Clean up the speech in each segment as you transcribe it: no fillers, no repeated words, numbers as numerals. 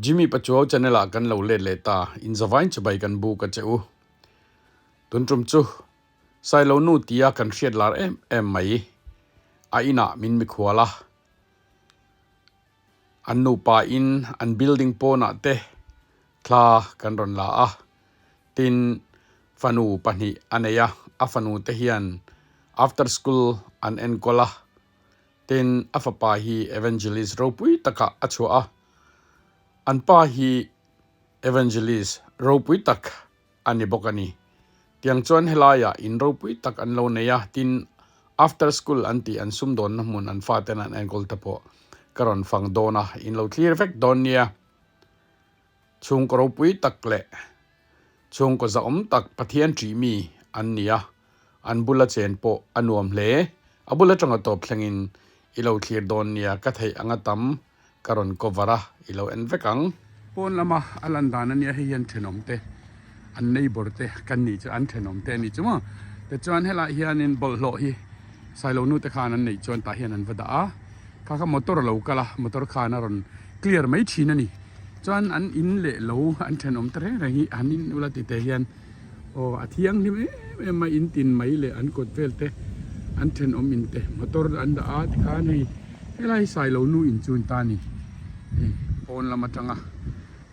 Jimmy Pachuau channel ah kan lo let leh ta, in zavain chibai kan buk a che u. Tun tum chu Sailo nu tia kan hriat lar em em mai, a inah min mikhual a. An nupa in an building pawnah te thla kan rawn la a, tin fanu pahnih a nei a, a fanu te hian after school an enkawl a, tin a fapa hi evangelist ropui takah a chhuah a, an pa hi evangelist ropui tak a ni bawk a ni. Tiang chuan helaiah in ropui tak an lo nei a, tin after school an tih an sumdawnna hmun an faten an enkawl te pawh ka rawn fang dawn a, in lo thlir vek dawn nia. Chhungkaw ropui tak leh chhungkaw zahawm tak Pathian ṭih mi an ni a, an bula chen pawh a nuam hle. A bul atanga tawp thlengin i lo thlir dawn nia, ka theih anga tam Ka rawn cover a, i lo en vek ang. Pawn lama a lan dan a nia, hei hian thenawm te, an neighbour te kan nih chu an thenawm te a nih chu maw. Tichuan helai hianin bawlhhlawh hi Sailo nu te khan an neih chuan tah hian an va dah a, kha kha motor a lo kal a, motor khan a rawn clear mai thin a ni. Chuan an in leh lo an thenawm te reng reng hi han in ula ti teh hian Aw a thianghlim em em a in tin mai leh an kawt vel te an thenawm in te motor an dah a tikhan hei helai hi Sailo nu in chu an ta a ni hei pawn lam atanga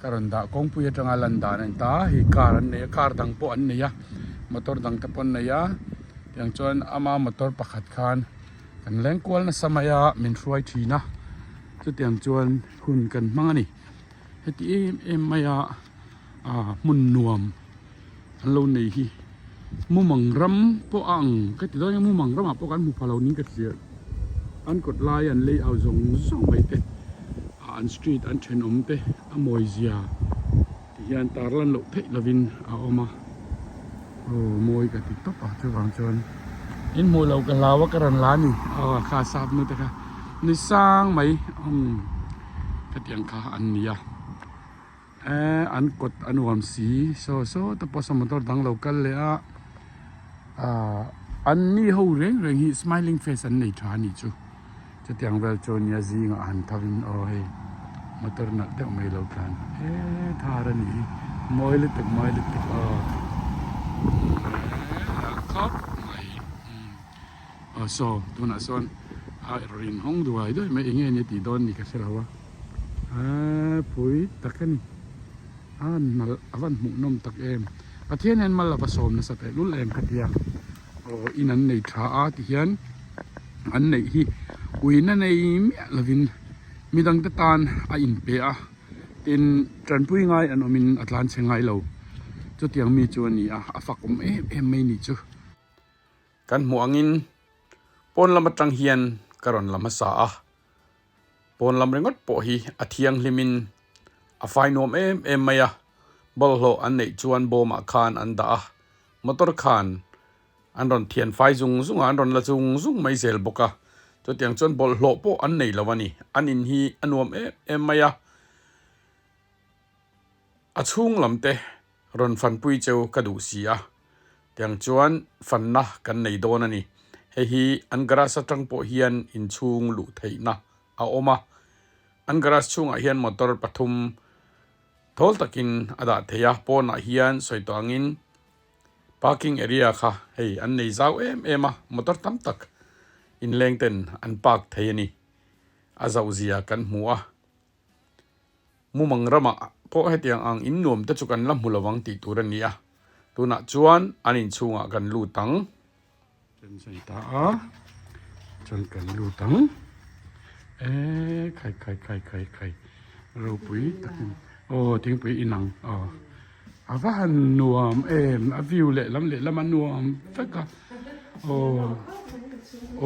ka rawn dah kawngpui atanga lan dan a ni ta hei car an nei a car dang pawh an nei a motor dang te pawh an nei a tiang chuan ama motor pakhat khan kan leng kual nasa mai a min hruai thin a chutiang chuan hun kan hmang a ni heti em em mai a. Ah hmun nuam an lo nei hi mumang ram pawh a ang ka ti dawn a mumang ramah pawh kan hmu pha lo niin ka hria an kawt lai an lei au zawng zawng mai te ah an street an thenawm te a mawi zia ti hian tar lan loh theih lovin a awm a aw mawi ka ti tawp a chuvang chuan in hmuh loh ka hlau a ka rawn la a ni aw kha sap nu te kha ni sang mai umm khatiang kha an ni a. Ehh an kawt a nuam si saw saw te pawh saw motor dang lo kal leh a ahh an ni ho reng reng hi smiling face an nei tha a nih chu chutiang vel chu nia zingah han tho in aw hei motor nalh deuh mai lo tlan eee thar a nih hi mawi lutuk mawi lutuk aw eee nalh khawp mai umm aw saw tunah sawn a rawn inhawng duai duai mai eng nge ni tih dawn ni ka hre lo a. Aaa pui tak a ni a nalh a van hmuh nawm tak em Pathian hian mal a va sawm nasa teh lul em ka tia aw in an nei tha a ti hian an neih hi uina nei miah lovin midang te tan a inpe a tin tanpui ngai an awmin a tlan chhe ngai lo chutiang mi chu a ni a a fak awm em em mai ni chu. Kan hmuh angin pawn lam atang hian ka rawn la hmasa a. Pawn lam ringawt pawh hi a thianghlimin a fai nuam em em mai a, bawlhhlawh an neih chuan bawmah khan an dah a, motor khan an rawn thian fai zung zung a, an rawn la zung zung mai zel bawk a, chutiang chuan bawlhhlawh pawh an nei lo a ni, an in hi a nuam em em mai a, a chhung lam te rawn fanpui cheu ka duh si a, tiang chuan fanna kan nei dawn a ni. Hei hi an garage atang pawh hian inchhung luh theihna a awm a, an garage chhungah hian motor pathum thawl takin a dah thei a, pawnah hian sawi tawh angin parking area kha hei an nei zau em em a, motor tam tak inleng ten an park thei a ni. A zauhzia kan hmu a. Mumang ramah pawh hetiang ang in nuam te chu kan la hmu lo ang tih tur a ni a, tunah chuan an inchhungah kan lut ang. Kan zai ta a, chuan kan lut ang. Eee khai khai khai khai khai ropui takin aw thingpui inang aw. A va han nuam em a view leh lam leh lam a nuam vek a aw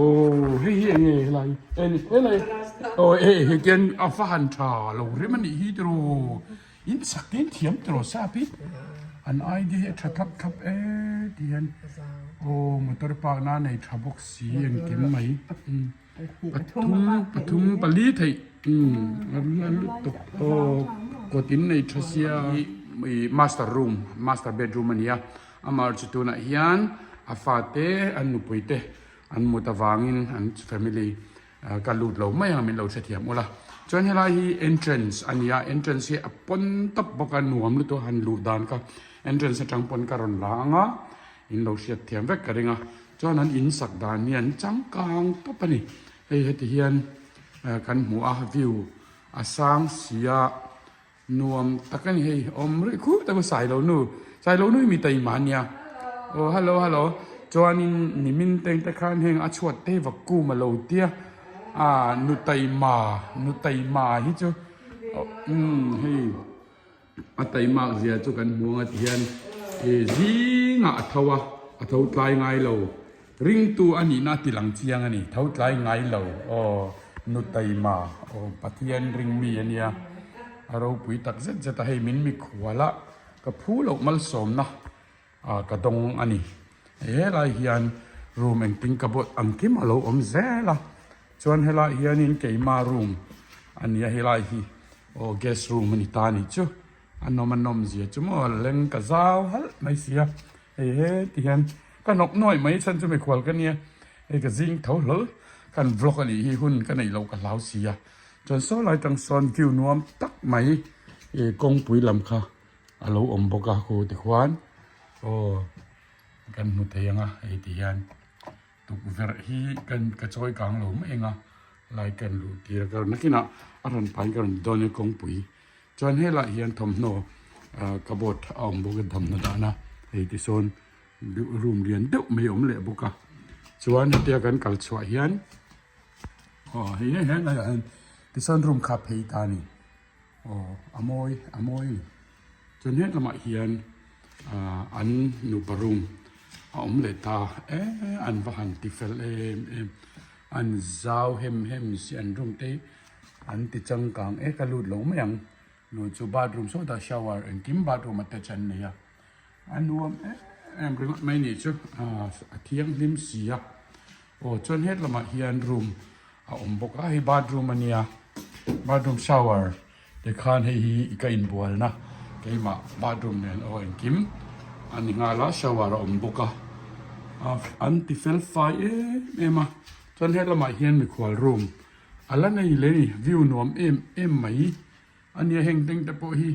aw hei hi enge helai en helai aw eh hei tian a va han tha lo rem a nih hi tiraw in chak te in thiam tiraw sap hi an idea hi a tha thlap thlap e ti hian aw motor park na nei tha bawk si engkim mai. Pathum pathum pali theih umm a lutuk aw kawt in nei tha sia ih master room master bedroom a ni a amah chu tunah hian a fate an nupui te an mut avangin an family ka lut lo mai ang min lo hrethiam ula. Chuan helai hi entrance a ni a, entrance hi a pawn tawp bawk a nuam lutuk a han luh dan kha entrance atang pawn ka rawn la ang a, in lo hriat thiam vek ka ring a. Chuan an in sak dan hi an changkang tawp a ni. Hei heti hian kan hmu a view a sang si a. Nuam tak a ni hei awm rih khup tak a Sailo nu Sailo nu hi mi taima a nia aw hello hello chuanin nimin teng te khan heng a chhuat te hi va kum a lo tia ah nu taima nu taima hi chu umm hei a taimak zia chu kan hmu ang a ti hian ih zingah a tho a a tho tlai ngai lo. Ringtu a nihna a tilang chiang a ni. Tho tlai ngai lo aw nu taima aw Pathian ring mi a nia. A ropui tak zet zet a hei min mikhual a ka phu loh malsawmna ah ka dawng a ni. Hei helai hian room engtin ka buat ang kim a lo awm zel a. Chuan helai hianin keima room a nia helai hi aw guest room a ni ta a nih chu. A nawm a nawm zia chu maw leng ka zau halh mai sia. Hei he ti hian ka hnawk nuaih mai chhan chu mikhual ka nia hei ka zing tho hlawl kan vlog a nih hi hun ka neih loh ka hlau si a chuan saw lai tang sawn view nuam tak mai ih kawngpui lam kha a lo awm bawk a khu tikhuan aw kan hmu thei ang a hei ti hian tukverh hi kan ka chawi kang lo mai ang a lai kan luh tir a ka nakinah a rawn pahin ka rawn dawn a kawngpui. Chuan helaiah hian thawmhnaw ah cupboard a awm bawk a thawmhnaw dahna hei ti sawn room lian deuh mai a awm leh bawk a chuan hetia kan kal chhuah hian aw hei hei helaiah hian tisawn room kha a phei ta a ni aw a mawi a mawi a ni chuan hetlamah hian ah an nupa room a awm leh ta eee an va han ti fel em em an zau hem hem si an room te hi. An ti changkang e ka lut lo mai ang lu chu bathroom sawtah shower engkim bathroom attach an nei a a nuam em em ringawt mai nih chu a thianghlim si a aw chuan het lamah hian room a awm bawk a hei bathroom a nia bathroom shower tikhan hei hi ka inbualna keimah bathroom nen aw engkim a ni nghal a shower a awm bawk a an ti fel fai em em a chuan helamah hian mikhual room. A la nei leh ni, view nuam em em mai a nia heng teng te pawh hi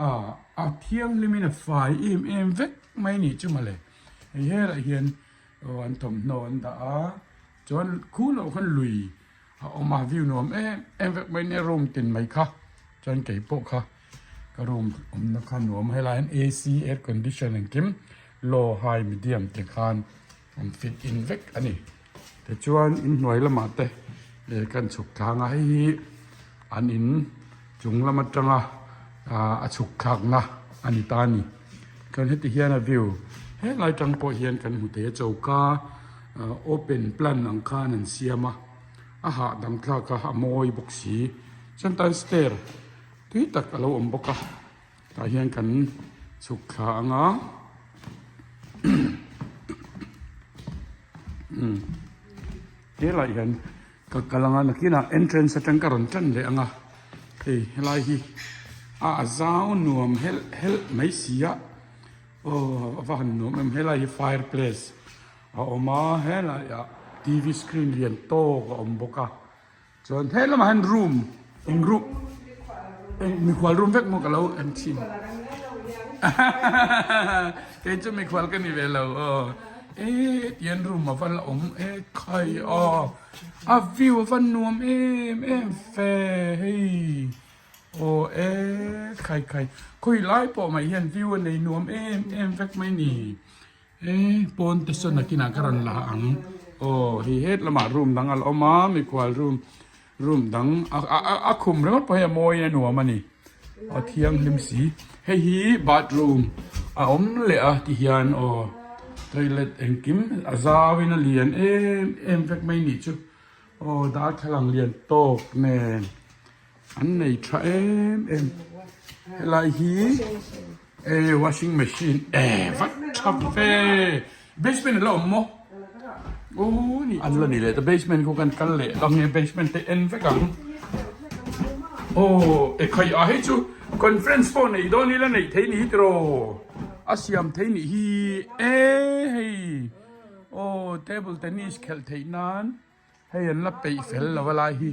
ah a thianghlim in a fai em em vek mai a nih chu mawle hei helaiah hian aw an thawmhnaw an dah a chuan khu loh khan lui a awm a view nuam em em vek mai nia room tin mai kha chuan kei pawh kha ka room awmna kha nuam a helaiah hian A_C air condition engkim low high medium te khan an fit in vek a ni. Tichuan inhnuai lamah te eh kan chhuk tlang a hei hi an in chung lam atanga ah a chhuk thlakna a ni ta a ni chuan heti hian a view helai tang pawh hian kan hmu thei a choka ah open plan ang khan an siam a a hahdam thlak a a mawi bawk si chuan tan stair tui tak a lo awm bawk a. Tah hian kan chhuk thla ang a umm helaiah hian ka kal ang a nakinah entrance atang ka rawn tan leh ang a hei helai hi a a zau nuam helh helh mai si a aw a va han nuam em helai hi fire place a awm a helaiah t v screen lian tawk a awm bawk a. Chuan he lamah hian room eng room eng mikhual room vek maw ka lo en thin kei chu mikhual ka ni ve lo aw e tian room a va la awm e khai aw a view a va nuam em em fe hei aw e khai khai khawi lai pawh mai hian view a nei nuam em em vek mai ni. E pawn te sawn nakinah ka rawn la ang aw hei het lamah room dang a la awm a mikhual room room dang a a a khum ringawt pawh hi a mawi a nuam a ni a thianghlim si hei hi bathroom a awm leh a ti hian aw toilet engkim a zau in a lian em em vek mai nih chu aw darthlalang lian tawk nen. An nei tha em em helai hi e washing machine e vat tha ve basement a la awm maw aw ni an la ni leh ta basement khu kan kal leh ang nge basement te en vek ang aw e khai a hei chu conference pawh neih dawn ila neih theih ni hi tiraw a siam theih nih hi e hei aw table tennis khelh theih nan. Hei an la peih fel lo a lai hi.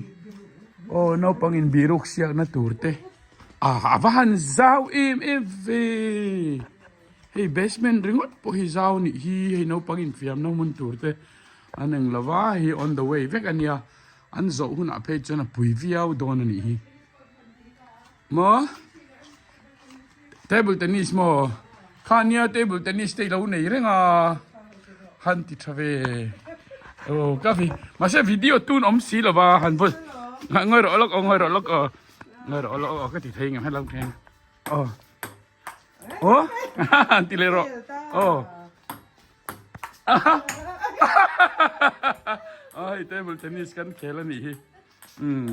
Aw naupang in bihruk siakna tur te ah a va han zau em em ve hei basement ringawt pawh hi zau nih hi hei naupang infiamna hmun tur te an eng lo va hei on the way vek a nia an zawh hunah phei chuan a pui viau dawn a nih hi maw. Table tennis maw? Kha nia table tennis te i lo nei reng a, han ti tha ve. Aw ka vi mahse video tun awm si lo va han vawi ngawi rawh lawk aw ngawi rawh lawk aw ngawi rawh lawk aw ka ti thei ngam helam khen aw aw han ti leh rawh aw ai table tennis kan khel a nih hi. Um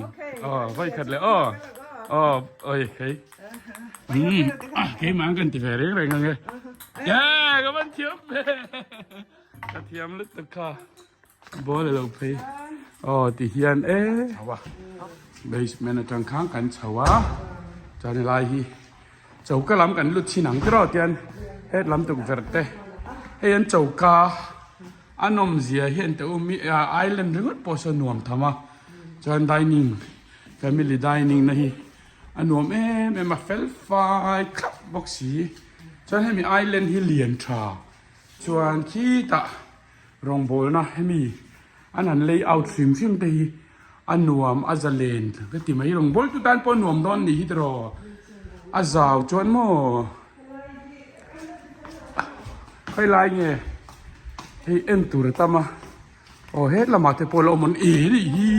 aw vai khat leh aw aw oi hei um keimah kan ti ve reng reng ang e ye ka van thiam ve ka thiam lutuk kha ball a lo phei aw ti hian e basement atang khan kan chho a chuan helai hi choka lam kan lut chhin ang tiraw tian hetlam tukverh te hei an choka. A nawmzia hian te u mi island ringawt pawh saw nuam tham a chuan dining family dining na hi a nuam em em a fel fai thlap bawk si chuan hemi island hi lian tha chuan khitah rawngbawlna hemi an han layout hrim hrim te hi a nuam a zalen ka ti mai rawngbawltu tan pawh a nuam dawn nih hi tiraw a zau chuan maw. Khawi lai nge hei en tur a tam a aw he lamah te pawh a lo awm ang eh nih hi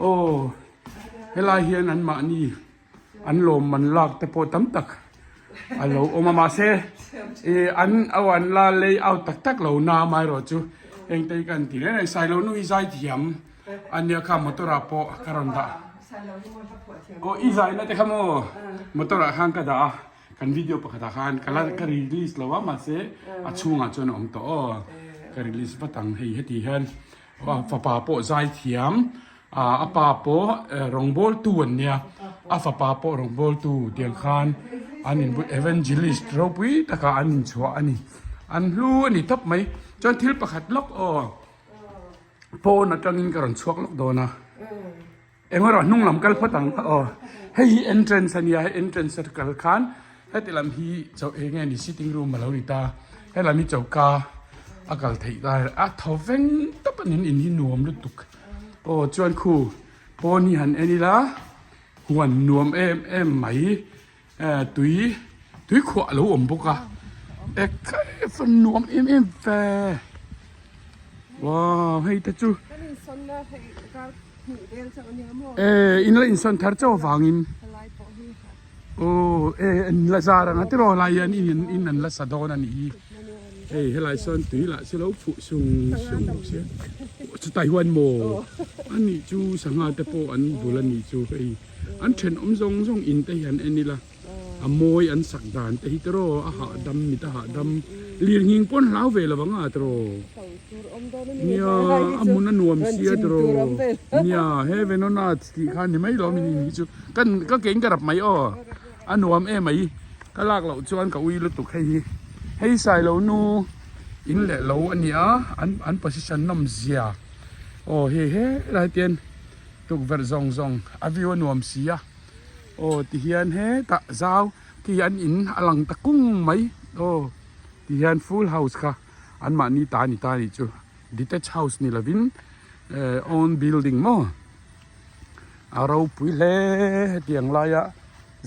aw helai hian an mahni an lawmman lak te pawh tam tak a lo awm a mahse ih an aw an la lay out tak tak lo na amaherawh chu engte hi ka han ti reng reng sailo nu hi zai thiam a nia kha motor ah pawh ka rawn dah aw i zaina te kha maw motor ah khan ka dah a. Kan video pakhatah khan ka la ka release lo a mahse a chhungah chuan a awm tawh aw ka release vat ang hei heti hian fapa pawh zai thiam ah a pa pawh rawngbawl tu an nia a fapa pawh rawngbawl tu tiang khan an in evangelist ropui takah an inchhuah a ni an hlu a ni tawp mai chuan thil pakhat lawk aw pawn atangin ka rawn chhuak lawk dawn a. Eng erawh hnung lam kal phawt ang aw hei hi entrance a nia hei entrance a kal khan heti lam hi chaw eng nge ni sitting room a lo ni ta helam hi choka a kal theih lai a thaw veng tawp a ni in hi nuam lutuk aw chuan khu pawn hi han en ila huan nuam em em mai. Tui tui khuah a lo awm bawk a e nuam em em ve wow hei te chu e in la insawn thar chauh avangin aw e an la zar ang a tiraw helai hian in in an la sa dawn a nih hi hei helai sawn tui lah chu lo fuh sung sung bawk sia chutah hian maw a nih chu sangha te pawh an bul a nih chu hei. An thenawm zawng zawng in te hian en ila a mawi an sak dan te hi tiraw a hahdam mit a hahdam lirnghing pawn hlau ve lo ang a tiraw nia a hmun a nuam sia tiraw nia he venona tih kha ni mai lawm in in hi chu kan ka ke in ka rap mai aw a nuam em mai ka lak loh chuan ka ui lutuk hei hi hei sailo nu in leh lo a nia an an position nawm zia aw hei helai te hian. Tukverh zawng zawng a view a nuam si a aw ti hian hetah zau khi an in a lang ta kung mai aw ti hian full house kha an mahni ta a ni ta a nih chu detached house ni lovin eh own building maw a ropui hle hetiang laia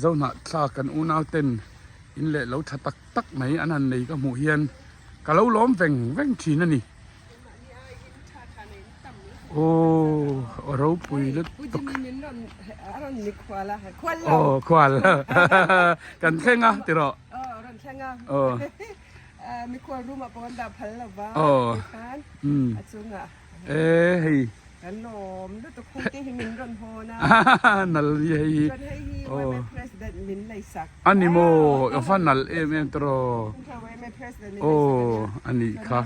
zohnahthlak kan unau ten in leh lo tha tak tak mai an han nei ka hmuh hian ka lo lawm veng veng thin a ni. Aw a ropui lutuk aw khual kan thleng a tiraw aw aw e hei nal hi hei aw a ni maw a va nal em em tiraw aw a nih kha.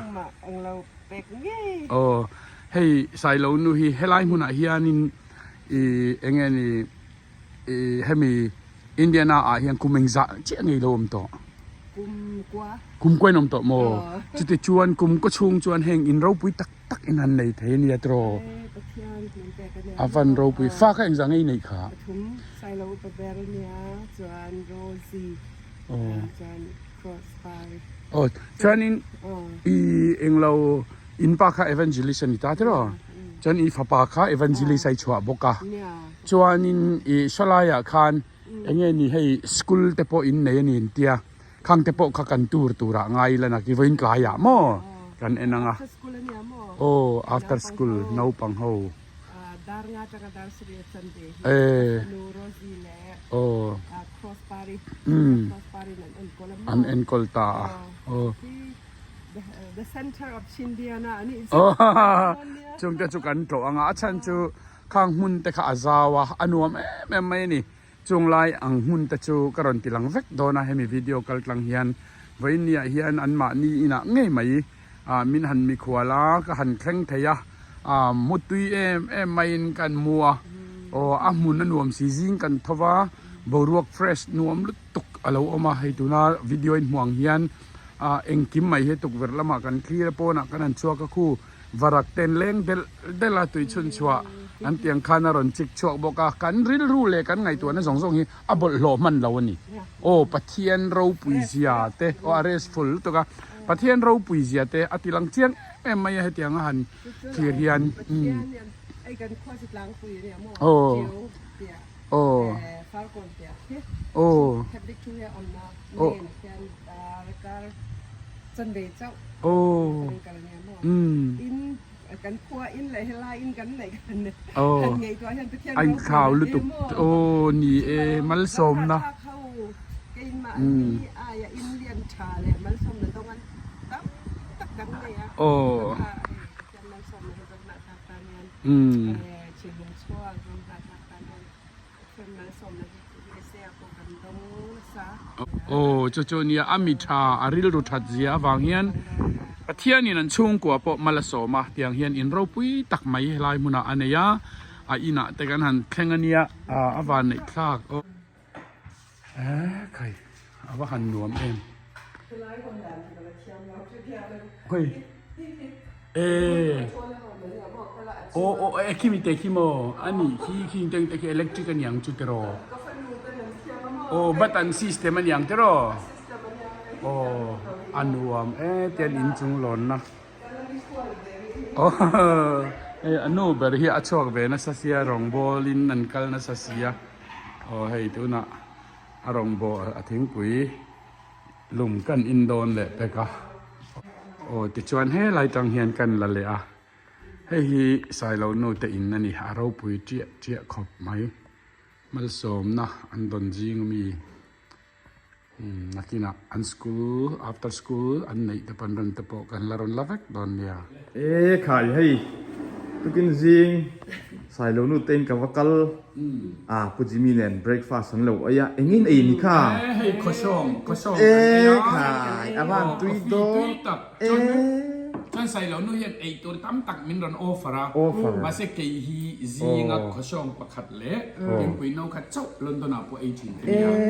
Aw hei Sailo nu hi helai hmunah hianin ih eng nge ni ih hemi Indiana ah hian kum engzah chiah ngei lo awm tawh. Kum kua. Kum kua in awm tawh maw? Chuti chuan kum kaw chhung chuan heng in ropui tak tak in han nei thei a nia tiraw? E Pathian min pek a nia. A van ropui. Fa kha engzah ngei nei kha? Pathum Sailo upa ber a nia chuan Rosie chuan Cross Pari. Aw chuanin i englo in pa kha evangelist a ni ta tiraw? Chuan i fapa kha evangelist a i chhuah bawk a. Chuanin i sawlaiah khan Enge ni hei school te pawh in nei a ni tia khang te pawh kha kan tour turah ngai ila nak i vawiin tlaiah maw kan en ang a aw after school naupang ho e aw umm an enkawl ta a aw aw chung te chu kan tlawh ang a a chhan chu. Khang hmun te kha a zau a, a nuam em em mai a ni. Chung lai ang hmun te chu ka rawn ti lang vek dawn a, hemi video kal tlang hian vawiinniah hian anmahni inah ngei mai ah min han mikhual a, ka han thleng thei a, ah mutui em em maiin kan mu a, aw a hmun a nuam si zing kan tho va, boruak fresh nuam lutuk a lo awm a, hei tuna video in hmuh ang hian ah engkim mai hi tukverh lamah kan thlir a, pawnah kan han chhuak a khu. Varak ten leng delh delh a tui chhun chhuah an tiang khan a rawn chik chhuak bawk a, kan rilru leh kan ngaihtuahna zawng zawng hi a bawlhhlawh hman lo a ni. Aw Pathian ropui zia te aw a restful lutuk a, Pathian ropui zia te a ti lang chiang em em mai a hetiang a han thlir hian umm aw aw aw aw aw umm aw a inthlau lutuk aw ni e malsawmna umm aw umm. Aw chu chu nia a mi tha a rilru that zia avang hian Pathianin an chhungkua pawh mal a sawm a tiang hian in ropui tak mai helai hmunah a nei a a inah te kan han thleng a nia a van neih thlak aw ekhai a va han nuam em hawi e. Aw aw e khimi te khi maw a nih khi khing te te khi electric a niang chu tiraw aw button system a niang tiraw aw a nuam e tian inchung lawnna aw hei a nu ber hi a chhuak ve nasa sia rawngbawl in an kal nasa sia aw hei tunah a rawngbawl a thingpui. Lung kan in dawn leh pek a, aw tichuan helai tang hian kan la leh a, hei hi Sailo nu te in a ni, a ropui chiah chiah khawp mai, malsawmna an dawn zing ami umm nakinah an school after school an neih te pawn rawn te pawh kan la rawn la vek dawn nia. E khai hei tukin zing Sailo nu te in ka va kal a Pu Jimmy nen breakfast an lo ei a engin ei ni kha E hei khawsawng khawsawng kan ei a E khai a van tui dawn coffee tui tak e chuan Sailo nu hian ei tur tam tak min rawn offer a offer mahse kei hi zinga khawsawng pakhat leh thingpui no khat chauh London ah pawh ei thin ka nia E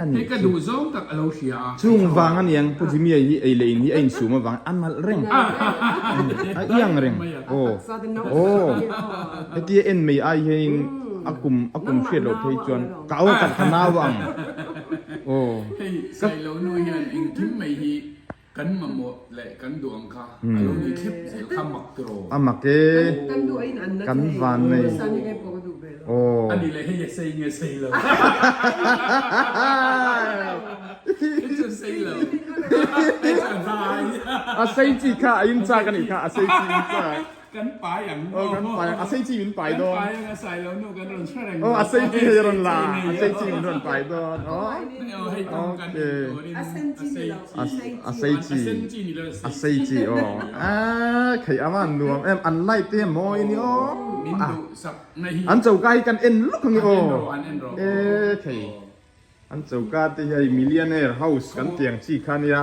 a hei nih ka chu duh zawng tak a lo hria a chung vang a niang Pu Jimmy hi ei leh in hi a insum avang a nalh reng a iang reng aw aw hetia en mai ai hianin a kum a kum hriat loh phei chuan ka aw ka ka nau ang aw Hei Sailo nu hian engkim mai hi kan mamawh leh kan duh ang kha a lo ni thlep zel kha mak tiraw. A mak e kan van nei aw. A ni leh hei a sei nge sei lo. Hei chu a sei lo. Hei chu a hnai. A sei chi kha a in chak a nih kha a sei chi in chak. Kan pai ang maw? Aw kan pai ang, a sei chi min pai dawn. Kan pai ang a Sailo nu kan rawn hre reng Aw a sei chi hei a rawn la, a sei chi min rawn pai dawn aw. Aw hei tawng kan in turin a sei chi. A sei chi. A sen chi ni lo a sei chi aw. Aaa khei a van nuam em, an light te hi a mawi a ni aw. Min duh sak na hi. An choka hi kan en luk ang i aw. An en rawh, an en rawh. E khei. An choka te hi hei millionaire house kan tih ang chi kha nia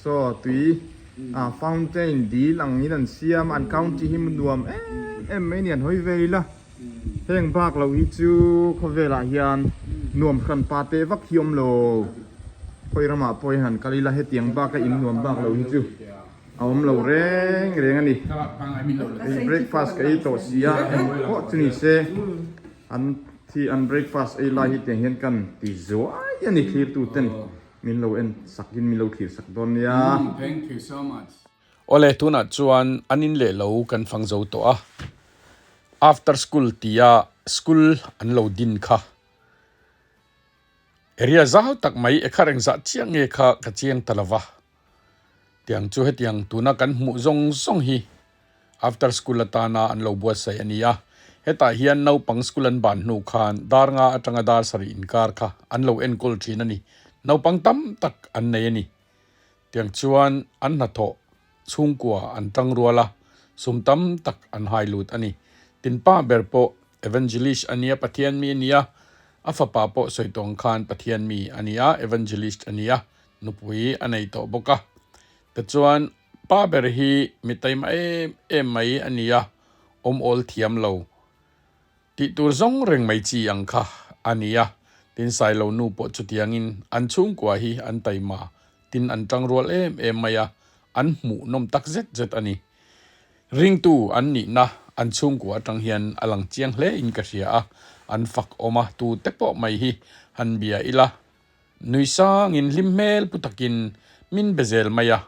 saw tui ah fountain dil ang in an siam a an county hi nuam em em mai a ni an hawi vel ila heng bak loh hi chu khawvelah hian nuam hran pa teh vak hi awm lo. Khawi ramah pawh hian han kal ila hetiang baka in nuam bak lo hi chu a awm lo reng reng a ni. Hei breakfast ka ei tawh si a, eng pawh chu ni se an thi an breakfast ei lai hi tiang hian kan ti zuai a ni thlir tu ten min lo en sak in min lo thlir sak dawn nia. Thank you so much. Awle tunah chuan an in leh lo kan fang zo tawh a, after school tia school an lo din kha. Area zau tak mai e kha reng zah chiang nge kha ka chiang ta lova. Tiang chu hetiang tuna kan hmuh zawng zawng hi after school atana an lo buatsaih a ni a. Hetah hian naupang school an ban hnu khan dar nga atanga dar sarih inkar kha an lo enkawl thin a ni. Naupang tam tak an nei a ni. Tiang chuan an hnathawh chhungkua an tang rual a, sum tam tak an hai lut a ni. Tinpa ber pawh Evangelist a nia, Pathian mi a nia, a fapa pawh sawi tawng khan Pathian mi a nia, Evangelist a nia, nupui a nei tawh bawk a. Tichuan pa ber hi mi taima em em mai a nia, awm awl thiam lo. Tih tur zawng reng mai chi ang kha a ni a, tin Sailo nu pawh chutiangin an chhungkua hi an taima tin an tangrual em em mai a, an hmuh nawm tak zet zet a ni. Ringtu an nihna an chhungkua atang hian a lang chiang hle in ka hria a, an fak awm a, tute pawh mai hi han bia ila nui sangin hlim hmel pu takin min be zel mai a,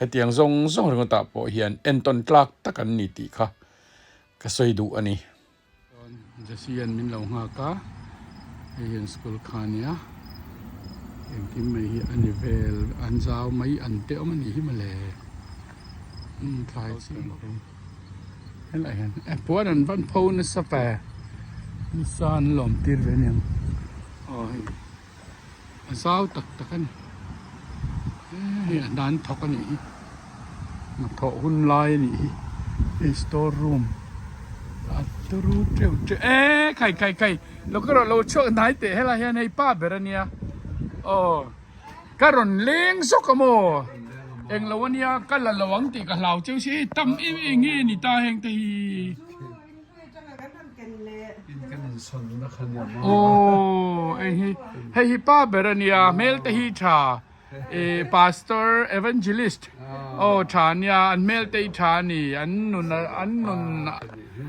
hetiang zawng zawng ringawtah pawh hian entawn tlak tak an ni tih kha Ka sawi duh a ni. Chuan Jesse hian min lo nghak a, hei hian school kha a nia, engkim mai hi a ni vel, an zau mai an te awm a nih hi mawle, umm thlai chi helai hian e puan an van pho nasa ve, nasa an lawm tir ve aniang aw hei a zau tak tak a ni, hei a hna an thawk a nih hi. Hnathawh hun lai a nih hi hei store room a turu teuh teuh eee khai khai khai lo ka rawn lo chhuak hnai teh helai hian hei pa ber a nia aw ka rawn leng zawk a maw englo a nia ka la lo ang tih ka hlau cheu si hei tam em em nge ni ta heng te hi. Aw hei hi hei hi pa ber a nia hmel te hi tha. I pastor evangelist aw tha nia an hmel te hi tha a ni an nun an nun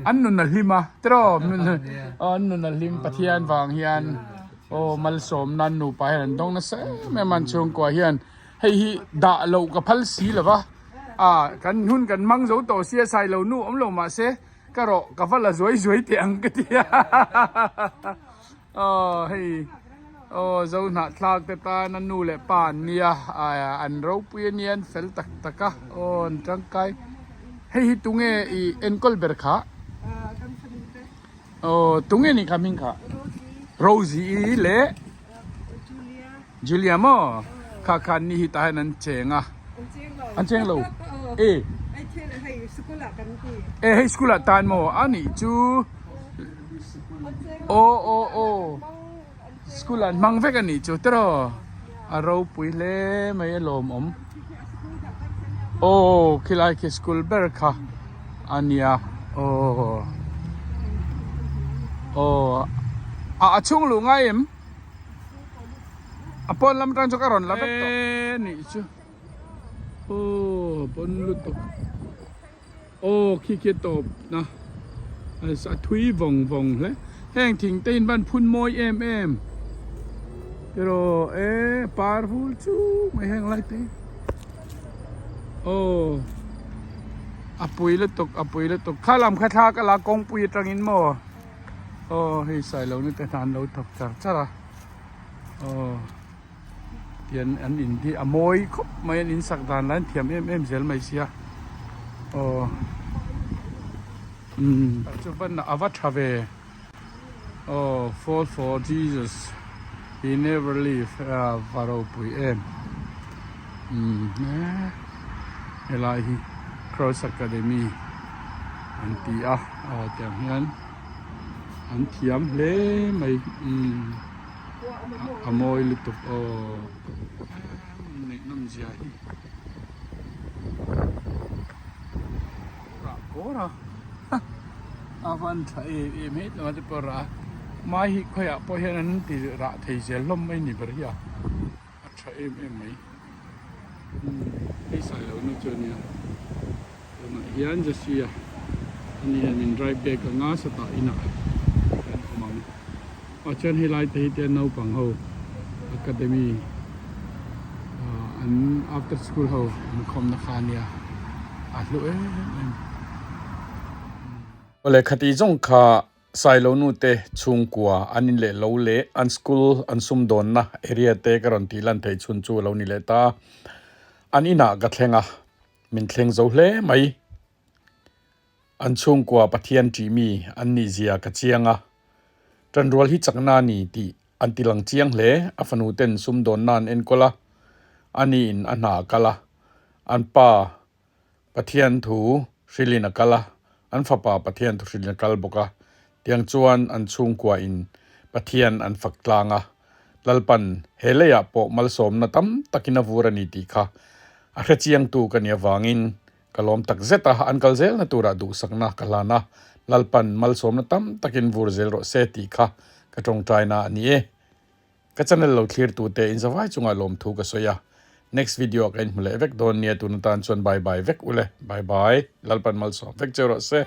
an nun a hlim a tiraw an nun a hlim Pathian vang hian aw malsawmna an nupa hian an dawng nasa em em a an chhungkua hian hei hi dah loh ka phal si lo va a kan hun kan hmang zo tawh sia sailo nu awm lo mahse ka rawh ka va la zuai zuai teh ang ka ti a. Aw hei aw zo hnahthlak te tan a nu leh pa an nia an ropui a nia an fel tak tak a aw an tangkai hei hi tunge i enkawl ber kha aw tunge nih kha hming kha Rosie leh Julia maw kha kha an ni hi tah hian an cheng a an cheng lo e e hei school ah tan maw a nih chu. Aw aw aw school an hmang vek a nih chu tiraw a ropui hle mai a lawmawm aw khilai khi school ber kha a nia aw aw a chhung luh ngai em a pawn lam atang chu ka rawn la vek tawh e nih chu aw pawn lutuk. Aw khi khi a tawp na a thui vawng vawng hle heng thing te in van phun mawi em em tiraw e par vul chu mai heng lai te aw a pui lutuk a pui lutuk kha lam kha thla ka la kawngpui atangin maw aw hei sailo ni te hna an lo thawk char char a aw. Tian an in hi a mawi khawp mai an in sak dan lai an thiam em em zel mai sia aw umm chuan a va tha ve aw fall for Jesus he never leave a va ropui em umm helai hi cross academy an ti a aw tiang hian an thiam hle mai umm. A mawi lutuk aw ngaihnawm zia hi rah kawr a a van tha em em hei tlangah te pawh a rah a mai hi khawiah pawh hian an ti rah thei zel hlawm mai ni ber hi a a tha. tha em em mai hei sai lohna chu a nia tunah hian Jesse a ani hian min drive back anga satah inah kan awm ang ah chuan helai te hi te naupang ho academy ah an after school ho inkhawmna kha a nia a hlu em em. Awle khati zawng kha Sailo nu te chhungkua an in leh lo leh an school an sumdawnna area te ka rawn tih lan theih chhun chu a lo ni leh ta. An inah ka thleng a, min thleng zo hle mai. An chhungkua Pathian ṭih mi an nih zia ka chiang a, ṭanrual hi chakna a ni tih an ti lang chiang hle. A fanu ten sumdawnna an enkawl a, a niin a hna a kal a, an pa Pathian thu hrilhin a kal a, an fapa Pathian thu hrilhin a kal bawk a. Tiang chuan an chhungkua in Pathian an fak tlang a, Lalpan he leiah pawh malsawmna tam takin a vur a ni tih kha a hrechiangtu ka nih avangin ka lawm tak zet a, an kal zelna turah duhsakna ka hlan a, Lalpan malsawmna tam takin vur zel rawh se tih kha ka tawngtaina a ni e. Ka channel lo thlir tu te in zavai chungah lawmthu ka sawi a, next video ah ka inhmu leh vek dawn nia tun atan chuan bye bye vek ule, bye bye, Lalpan malsawm vek cheu rawh se.